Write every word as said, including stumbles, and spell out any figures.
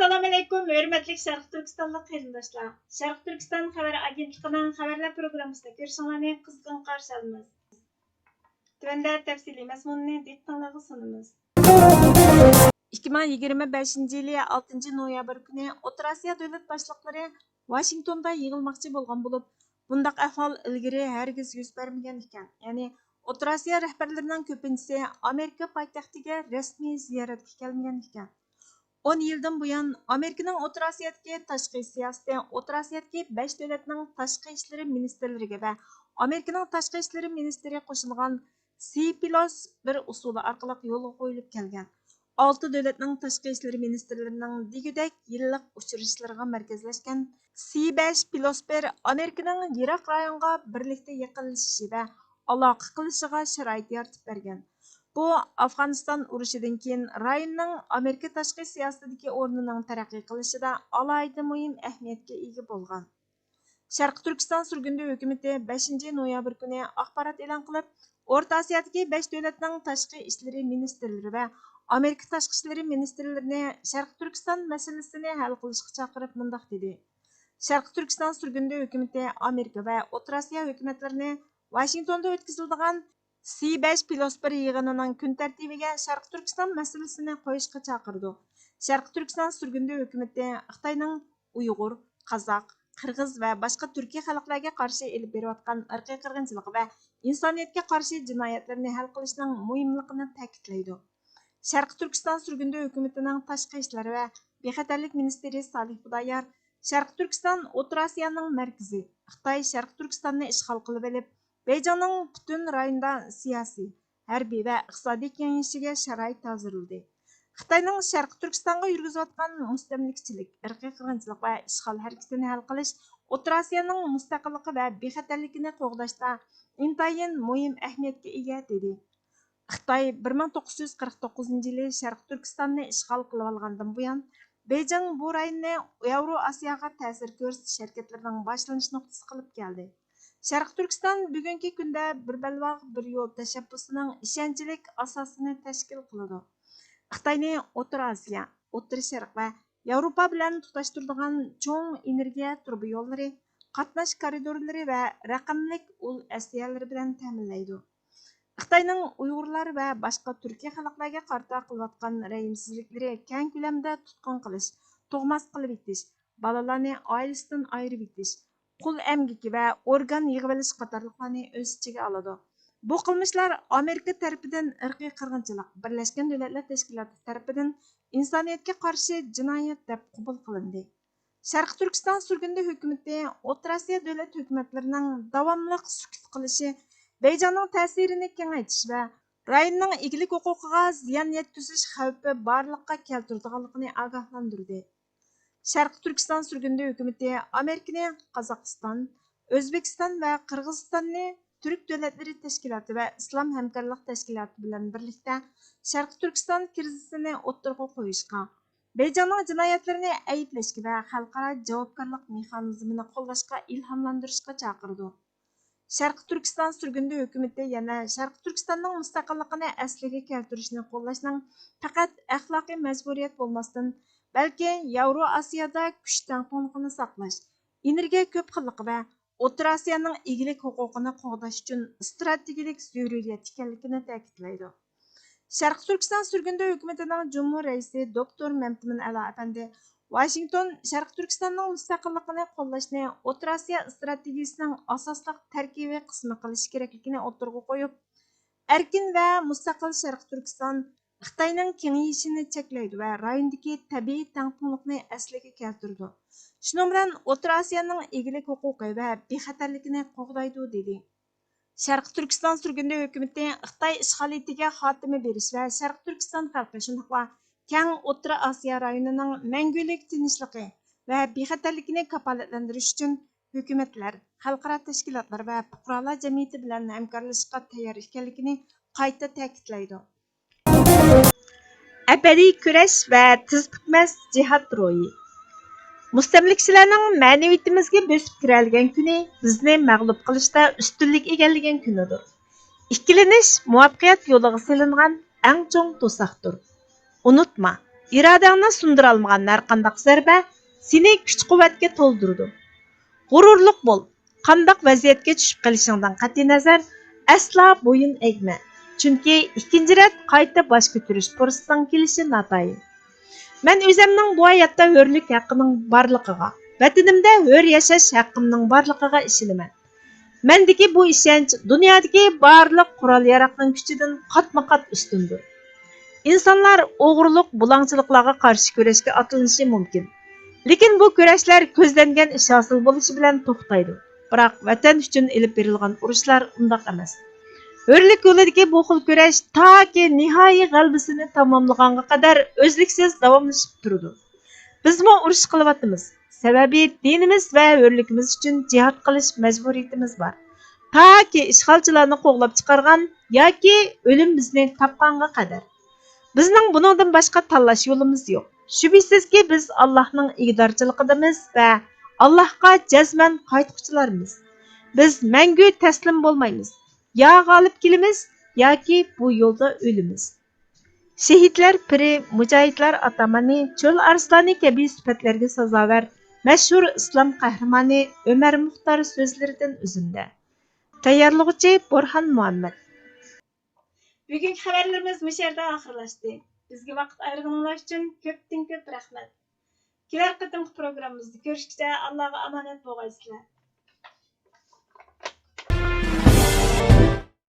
ئەسسالامۇئەلەيكۇم، ھۆرمەتلىك شەرقىي تۈركىستانلىق قېرىنداشلار! شەرقىي تۈركىستان خەۋەر ئاگېنتلىقىنىڭ خەۋەرلەر پروگراممىسىدا كۆرۈشۈڭلارنى قىزغىن قارشى ئالىمىز. تۆۋەندە تەپسىلىي مەزمۇنىنى دىققىتىڭلارغا سۇنىمىز. ئىككى مىڭ يىگىرمە بەشىنچى يىلى ئالتىنچى نويابىر كۈنى ئوتتۇرا ئاسىيا دۆلەت باشلىقلىرى ۋاشىنگتوندا يىغىلماقچى بولغان بولۇپ، بۇنداق ئەھۋال ئىلگىرى ھەرگىز يۈز بەرمىگەن ئىكەن. يەنى ئوتتۇرا ئاسىيا رەھبەرلىرىنىڭ كۆپىنچىسى ئامېرىكا پايتەختىگە رەسمىي زىيارەتكە كەلمىگەن ئىكەن. ئون يىلدىن بۇيان، ئامېرىكىنىڭ ئوتتۇرا ئاسىيادىكى تاشقى سىياسىتى ئوتتۇرا ئاسىيادىكى بەش دۆلەتنىڭ تاشقى ئىشلىرى مىنىستىرلىرىگە ۋە ئامېرىكىنىڭ تاشقى ئىشلىرى مىنىستىرى قوشۇلغان سى پلۇس بىر ئۇسۇلى ئارقىلىق يولغا قويۇلۇپ كەلگەن. ئالتە دۆلەتنىڭ تاشقى ئىشلىرى مىنىستىرلىرىنىڭ دېگۈدەك يىللىق ئۇچرىشىشلىرىغا مەركەزلەشكەن سى بەش پلۇس بىر ئامېرىكىنىڭ يىراق رايونغا بىرلىكتە يېقىنلىشىشى ۋە ئالاقە قىلىشىغا شارائىت يارىتىپ بەرگەن. بۇ ئافغانىستان ئۇرۇشىدىن كېيىن رايوننىڭ ئامېرىكا تاشقى سىياسىتىدىكى ئورنىنىڭ تەرەققىي قىلىشىدا ئالاھىدە مۇھىم ئەھمىيەتكە ئىگە بولغان. شەرقىي تۈركىستان سۈرگۈندە ھۆكۈمىتى بەشىنچى نويابىر كۈنى ئاخبارات ئېلان قىلىپ، ئورتا ئاسىيادىكى بەش دۆلەتنىڭ تاشقى ئىشلىرى مىنىستىرلىرى ۋە ئامېرىكا تاشقى ئىشلىرى مىنىستىرلىرىنى شەرقىي تۈركىستان مەسىلىسىنى ھەل قىلىشقا چاقىرىپ مۇنداق دېدى: شەرقىي تۈركىستان سۈرگۈندە ھۆكۈمىتى ئامېرىكا ۋە ئوتتۇرا ئاسىيا ھۆكۈمەتلىرىنى ۋاشىنگتوندا ئۆتكۈزۈلىدىغان سى بەش پلۇس بىر يىغىنىنىڭ كۈن تەرتىپىگە شەرقىي تۈركىستان مەسىلىسىنى قويۇشقا چاقىرىدۇ. شەرقىي تۈركىستان سۈرگۈندە ھۆكۈمىتى خىتاينىڭ ئۇيغۇر، قازاق، قىرغىز ۋە باشقا تۈركىي خەلقلەرگە قارشى ئېلىپ بېرىۋاتقان ئىرقىي قىرغىنچىلىق ۋە ئىنسانىيەتكە قارشى جىنايەتلىرىنى ھەل قىلىشنىڭ مۇھىملىقىنى تەكىتلەيدۇ. شەرقىي تۈركىستان سۈرگۈندە ھۆكۈمىتىنىڭ تاشقى ئىشلار ۋە بىخەتەرلىك مىنىستىرى سالىھ خۇدايار، شەرقىي تۈركىستان ئوتتۇرا ئاسىيانىڭ مەركىزى، خىتاي شەرقىي تۈركىستاننى ئىشغال قىلىۋېلىپ، بېيجىڭنىڭ پۈتۈن رايوندا سىياسىي، ھەربىي ۋە ئىقتىسادىي كېڭىيىشىگە شارائىت ھازىرلىدى. خىتاينىڭ شەرقىي تۈركىستانغا يۈرگۈزۈۋاتقان مۇستەملىكىچىلىك، ئىرقىي قىرغىنچىلىق ۋە ئىشغال ھەرىكىتىنى ھەل قىلىش ئوتتۇرا ئاسىيانىڭ مۇستەقىللىقى ۋە بىخەتەرلىكىنى قوغداشتا ئىنتايىن مۇھىم ئەھمىيەتكە ئىگە، دېدى. خىتاي بىر مىڭ توققۇز يۈز قىرىق توققۇزىنچى يىلى شەرقىي تۈركىستاننى ئىشغال قىلىۋالغاندىن بۇيان، بېيجىڭ بۇ رايوننى ياۋرو ئاسىياغا تەسىر كۆرسىتىش ھەرىكەتلىرىنىڭ باشلىنىش نۇقتىسى قىلىپ كەلدى. شەرقىي تۈركىستان بۈگۈنكى كۈندە بىر بەلباغ، بىر يول تەشەببۇسىنىڭ ئىشەنچلىك ئاساسىنى تەشكىل قىلىدۇ. خىتاينى ئوتتۇرا ئاسىيا، ئوتتۇرا شەرق ۋە ياۋروپا بىلەن تۇتاشتۇرىدىغان چوڭ ئېنېرگىيە تۇرۇبا يوللىرى، قاتناش كارىدورلىرى ۋە رەقەملىك ئۇل ئەسلىھەلىرى بىلەن تەمىنلەيدۇ. خىتاينىڭ ئۇيغۇرلار ۋە باشقا تۈركىي خەلقلەرگە قارىتا قىلىۋاتقان رەھىمسىزلىكلىرى كەڭ كۆلەمدە تۇتقۇن قىلىش، تۇغماس قىلىۋېتىش، بالىلارنى ئائىلىسىدىن ئايرىۋېتىش، قۇل ئەمگىكى ۋە ئورگان يىغىۋېلىش قاتارلىقلارنى ئۆز ئىچىگە ئالىدۇ. بۇ قىلمىشلار ئامېرىكا تەرىپىدىن ئىرقىي قىرغىنچىلىق، بىرلەشكەن دۆلەتلەر تەشكىلاتى تەرىپىدىن ئىنسانىيەتكە قارشى جىنايەت دەپ قوبۇل قىلىندى. شەرقىي تۈركىستان سۈرگۈندە ھۆكۈمىتى ئوتتۇرا ئاسىيا دۆلەت ھۆكۈمەتلىرىنىڭ داۋاملىق سۈكۈت قىلىشى بېيجىڭنىڭ تەسىرىنى كېڭەيتىش ۋە رايوننىڭ ئىگىلىك ھوقۇقىغا زىيان يەتكۈزۈش خەۋپى بارلىققا كەلتۈرىدىغانلىقىنى ئاگاھلاندۇردى. شەرقىي تۈركىستان سۈرگۈندە ھۆكۈمىتى ئامېرىكىنى قازاقىستان، ئۆزبېكىستان ۋە قىرغىزىستاننى تۈرك دۆلەتلىرى تەشكىلاتى ۋە ئىسلام ھەمكارلىق تەشكىلاتى بىلەن بىرلىكتە شەرقىي تۈركىستان كىرىزىسىنى ئوتتۇرىغا قويۇشقا، بېيجىڭنىڭ جىنايەتلىرىنى ئەيىبلەشكە ۋە خەلقئارا جاۋابكارلىق مېخانىزمىنى قوللاشقا ئىلھاملاندۇرۇشقا چاقىرىدۇ. شەرقىي تۈركىستان سۈرگۈندە ھۆكۈمىتى يەنە شەرقىي تۈركىستاننىڭ مۇستەقىللىقىنى ئەسلىگە كەلتۈرۈشنى قوللاشنىڭ پەقەت ئەخلاقىي مەجبۇرىيەت بولماستىن، بەلكى ياۋرو ئاسىيادا كۈچ تەڭپۇڭلۇقىنى ساقلاش، ئېنېرگىيە كۆپ خىللىقى ۋە ئوتتۇرا ئاسىيانىڭ ئىگىلىك ھوقۇقىنى قوغداش ئۈچۈن ئىستراتېگىيەلىك زۆرۈرىيەت ئىكەنلىكىنى تەكىتلەيدۇ. شەرقىي تۈركىستان سۈرگۈندە ھۆكۈمىتىنىڭ جۇمھۇر رەئىسى دوكتور مەمتىمىن ئەلا ئەپەندى ۋاشىنگتون شەرقىي تۈركىستاننىڭ مۇستەقىللىقىنى قوللاشنى ئوتتۇرا ئاسىيا ئىستراتېگىيىسىنىڭ ئاساسلىق تەركىبىي قىسمى قىلىش كېرەكلىكىنى ئوتتۇرىغا قويۇپ، ئەركىن ۋە مۇستەقىل شەرقىي تۈركىستان خىتاينىڭ كېڭىيىشىنى چەكلەيدۇ ۋە رايوندىكى تەبىئىي تەڭپۇڭلۇقنى ئەسلىگە كەلتۈرىدۇ. شۇنىڭ بىلەن ئوتتۇرا ئاسىيانىڭ ئىگىلىك ھوقۇقى ۋە بىخەتەرلىكىنى قوغدايدۇ، دېدى. شەرقىي تۈركىستان سۈرگۈندە ھۆكۈمىتى خىتاي ئىشغالىيىتىگە خاتىمە بېرىش ۋە شەرقىي تۈركىستان خەلقى، شۇنداقلا كەڭ ئوتتۇرا ئاسىيا رايونىنىڭ مەڭگۈلۈك تىنچلىقى ۋە بىخەتەرلىكىنى كاپالەتلەندۈرۈش ئۈچۈن ھۆكۈمەتلەر، خەلقئارا تەشكىلاتلار ۋە پۇقرالار جەمئىيىتى بىلەن ھەمكارلىشىشقا تەييار ئىكەنلىكىنى قايتا تەكىتلەيدۇ. ئەبەدىي كۈرەش ۋە تىز پۈكمەس جىھاد روھى. مۇستەملىكىچىلەرنىڭ مەنىۋىيىتىمىزگە بۆسۈپ كىرەلىگەن كۈنى بىزنى مەغلۇپ قىلىشتا ئۈستۈنلۈك ئىگىلىگەن كۈنىدۇر. ئىككىلىنىش مۇۋەپپەقىيەت يولىغا سېلىنغان ئەڭ چوڭ توساقتۇر. ئۇنتۇما، ئىرادەڭنى سۇندۇرالمىغان ھەرقانداق زەربە سېنى كۈچ-قۇۋۋەتكە تولدۇرىدۇ. غۇرۇرلۇق بول، قانداق ۋەزىيەتكە چۈشۈپ قېلىشىڭدىن قەتئىينەزەر، ئەسلا بويۇن ئەگمە، چۈنكى ئىككىنچى رەت قايتا باش كۆتۈرۈش پۇرسىتىنىڭ كېلىشى ناتايىن. مەن ئۆزەمنىڭ بۇ ھاياتتا ھۆرلۈك ھەققىنىڭ بارلىقىغا، ۋەتىنىمدە ھۆر ياشاش ھەققىمنىڭ بارلىقىغا ئىشىنىمەن. مەندىكى بۇ ئىشەنچ دۇنيادىكى بارلىق قورال-ياراغنىڭ كۈچىدىن قاتمۇ-قات ئۈستۈندۇر. ئىنسانلار ئوغرىلىق، بۇلاڭچىلىقلارغا قارشى كۈرەشكە ئاتلىنىشى مۇمكىن. لېكىن بۇ كۈرەشلەر كۆزلەنگەن ئىش ھاسىل بولۇشى بىلەن توختايدۇ. بىراق ۋەتەن ئۈچۈن ئېلىپ بېرىلغان ئۇرۇشلار ئۇنداق ئەمەس. ھۆرلۈك يولىدىكى بۇ خىل كۈرەش تاكى نىھايىي غەلىبىسىنى تاماملىغانغا قەدەر ئۈزلۈكسىز داۋاملىشىپ تۇرىدۇ. بىزمۇ ئۇرۇش قىلىۋاتىمىز. سەۋەبى، دىنىمىز ۋە ھۆرلۈكىمىز ئۈچۈن جىھاد قىلىش مەجبۇرىيىتىمىز بار. تاكى ئىشغالچىلارنى قوغلاپ چىقارغان ياكى ئۆلۈم بىزنى تاپقانغا قەدەر. بىزنىڭ بۇنىڭدىن باشقا تاللاش يولىمىز يوق. شۈبھىسىزكى، بىز ئاللاھنىڭ ئىگىدارچىلىقىدىمىز ۋە ئاللاھقا جەزمەن قايتقۇچىلارمىز. بىز مەڭگۈ تەسلىم بولمايمىز. يا غالىب كېلىمىز، ياكى بۇ يولدا ئۆلىمىز. شېھىتلەر پىرى، مۇجاھىدلار ئاتامانى، چۆل ئارسلانى كەبى سۈپەتلەرگە سازاۋەر مەشھۇر ئىسلام قەھرىمانى ئۆمەر مۇختار سۆزلىرىدىن ئۈزۈندە. تەييارلىغۇچى بورھان مۇھەممەد. بۈگۈنكى خەۋەرلىرىمىز مۇشۇ يەردە ئاخىرلاشتى. بىزگە ۋاقىت ئايرىغىنىڭلار ئۈچۈن كۆپتىن كۆپ رەھمەت. كېلەر قېتىمقى پروگراممىمىزدا كۆرۈشكىچە ئاللاغا ئامانەت بولغايسىلەر.